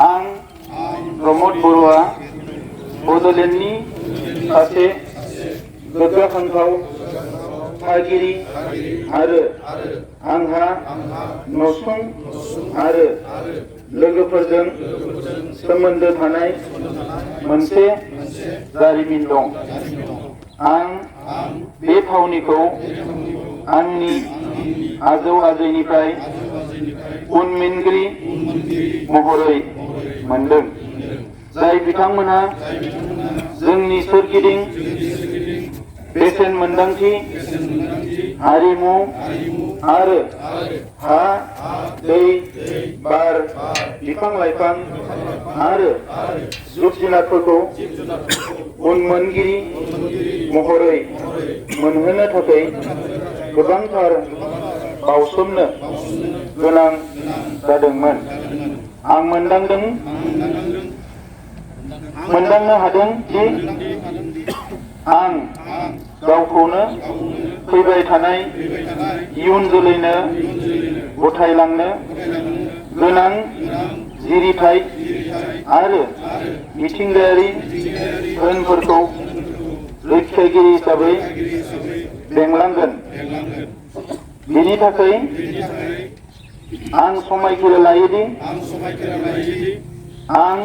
आं प्रमद बरुवा बड'लेण्डनि सासे गोग्गाखांथाव थागिरि आरो आंहा नसुं आरो लोगोफोरजों सोमोन्दो थानाय मोनसे जारिमिन दं। आं बे थावनिखौ आंनि आजौ आजैनिफ्राय उनमोनगिरि महरै मोनदों, जाय बिथांमोनहा जोंनि सोरगिदिं बेसेन मोन्दांथि, हारिमु आरो हा, दै, बार, बिफां लाइफां आरो जिब जुनारफोरखौ उनमोनगिरि महरै मोनहोनो थाखाय गोबांथार बावसोमनो गोनां जादोंमोन। आं मोनदांनो हादों दि आं गावखौनो फैबाय थानाय इयुन जोलैनो गथायलांनो गोनां जिरिथाय आरो मिथिंगायारि धोनफोरखौ रैखागिरि हिसाबै बेंलांगोन। बेनि थाखाय आं समायखिरा लायोदि आं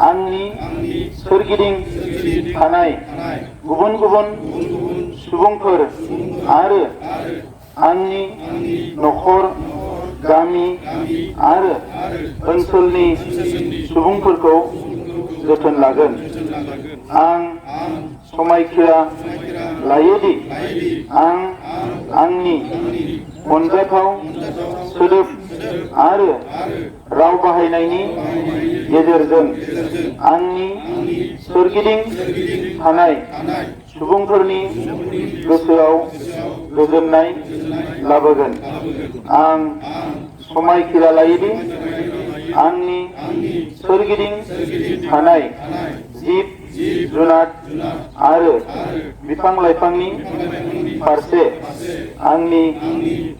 आंनि सोरगिदिं थानाय गुबुन गुबुन सुबुंफोर आरो आंनि नखर, गामि आरो ओनसोलनि सुबुंफोरखौ जोथोन लागोन। आं समायखिरा लायोदि आं आंनि अनजाथाव सोदोब आरो राव बाहायनायनि गेजेरजों आंनि सोरगिदिं थानाय सुबुंफोरनि गोसोआव गोजोननाय लाबोगोन। आं समायखिरा लायोदि आंनि सोरगिदिं थानाय जिब जुनार आरो बिफां लाइफांनि फारसे आंनि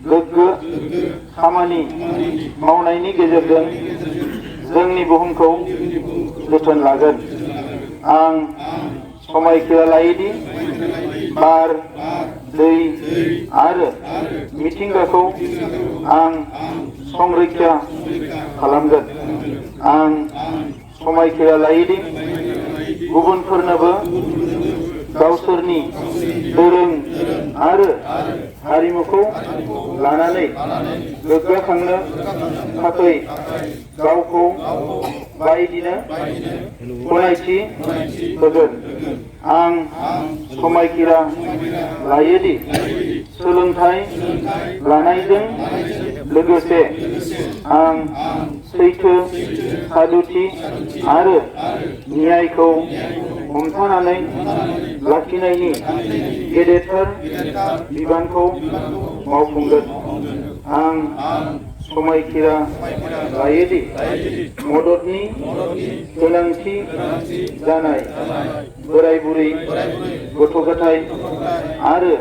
गोग्गो खामानि मावनायनि गेजेरजों जोंनि बुहुमखौ जोथोन लागोन। आं समायखिरा लायोदि बार, दै आरो मिथिंगाखौ आं संरैखा खालामगोन। आं समायखिरा लायोदि गुबुनफोरनोबो गावसोरनि दोरों आरो हारिमुखौ लानानै गोग्गाखांनो थाखाय गावखौ बायदिनो गनायथि होगोन। आं समायखिरा लायोदि सोलोंथाइ लानायजों लोगोसे आं सैथो, सादुथि आरो न्यायखौ हमथानानै लाखिनायनि गेदेरथार बिबानखौ मावफुंगोन। आं समायखिरा लायोदि मददनि गोनांथि जानाय बोराय बुरै, गथ' गथाय आरो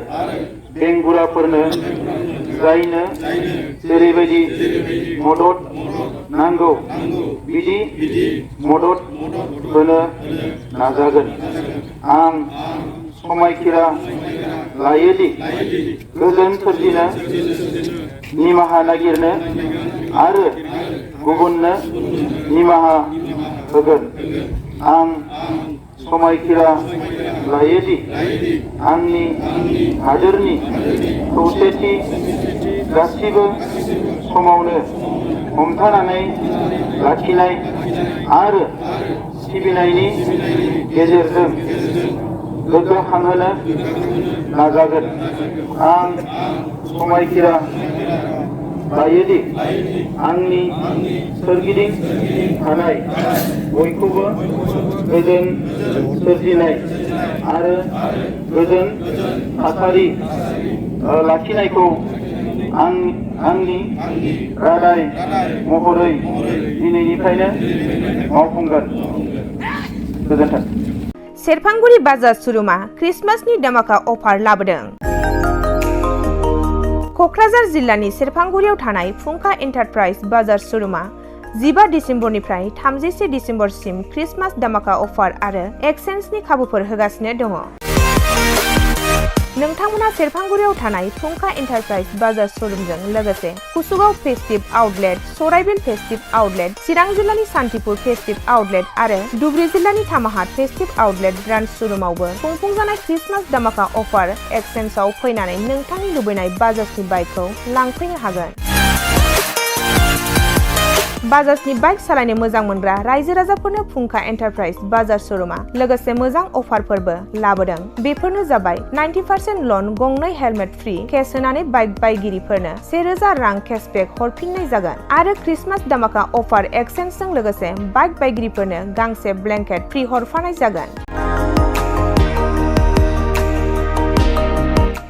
बेंगुराफोरनो जायनो जेरैबायदि मदद नांगौ बिदि मदद होनो नाजागोन। आं समायखिरा लायोदि गोजोन सोरजिनो, निमाहा नागिरनो आरो गुबुननो निमाहा होगोन। आं समायखिरा लायोदि आंनि हादोरनि खौसेथि गासिबो समावनो हमथानानै लाखिनाय आरो सिबिनायनि गेजेरजों गोग्गाखांहोनो नाजागोन। आं समायखिरा लायोदि आंनि सोरगिदिं थानाय बयखौबो गोजोन सोरजिनाय आरो गोजोन थासारि लाखिनायखौ आंनि रादाय महरै दिनैनिफ्रायनो मावफुंगोन। गोजोन्थों। सेरफांगुरि बाजार सुरुमा क्रिसमासनि धमाका अफार लाबोदों। क'क्राझार जिल्लानि सेरफांगुरियाव थानाय फुंखा एन्टारप्राइज बाजार सुरुमा 15 डिसेम्बरनिफ्राय 31 डिसेम्बरसिम क्रिसमास दामाका अफार आरो एक्सचेन्जनि खाबुफोर होगासिनो दङ। नोंथांमोना सेरफांगुरियाव थानाय फुंखा एन्टारप्राइज बाजार श'रुमजों लोगोसे कुसुगाव फेस्टिभ आउटलेट, सराइबिल फेस्टिभ आउटलेट, चिरां जिल्लानि सान्तिपुर फेस्टिभ आउटलेट आरो धुबुरी जिल्लानि थामाहाट फेस्टिभ आउटलेट ब्रान्च श'रुमावबो खुंफुंजानाय क्रिसमास दामाका अफार एक्सचेन्जआव फैनानै नोंथांनि लुबैनाय बाजाजनि बाइकखौ लांफैनो हागोन। बाजाजनि बाइक सालायनो मोजां मोनग्रा रायजो राजाफोरनो फुंखा एन्टारप्राइज बाजार श'रुमा लोगोसे मोजां अफारफोरबो लाबोदों। बेफोरनो जाबाय 90% लन, गंनै हेलमेट फ्रि, केस होनानै बाइक बायगिरिफोरनो 1000 रां केसबेक हरफिननाय जागोन आरो क्रिसमास दामाका अफार एक्सचेन्जजों लोगोसे बाइक बायगिरिफोरनो गांसे ब्लेंकेट फ्रि हरफानाय जागोन।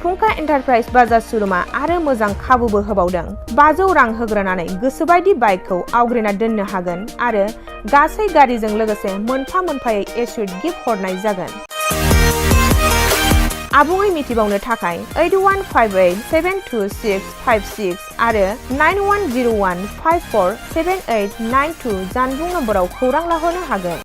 फुंखा एन्टारप्राइज बाजार श'रुमा आरो मोजां खाबुबो होबावदों। 500 रां होग्रोनानै गोसोबायदि बाइकखौ आवग्रिना दोननो हागोन आरो गासै गारिजों लोगोसे मोनफा मोनफायै एसुइट गिफ्ट हरनाय जागोन। आबुङै मिथिबावनो थाखाय 8158722656 आरो 9101547892 जानबुं नम्बराव खौरां लाहरनो हागोन।